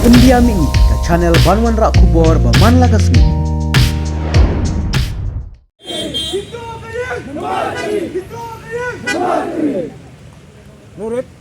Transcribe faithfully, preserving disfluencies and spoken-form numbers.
Pyndiam ïa ngi ka channel ban wanrah khubor ba man la ka sngi. Nurit.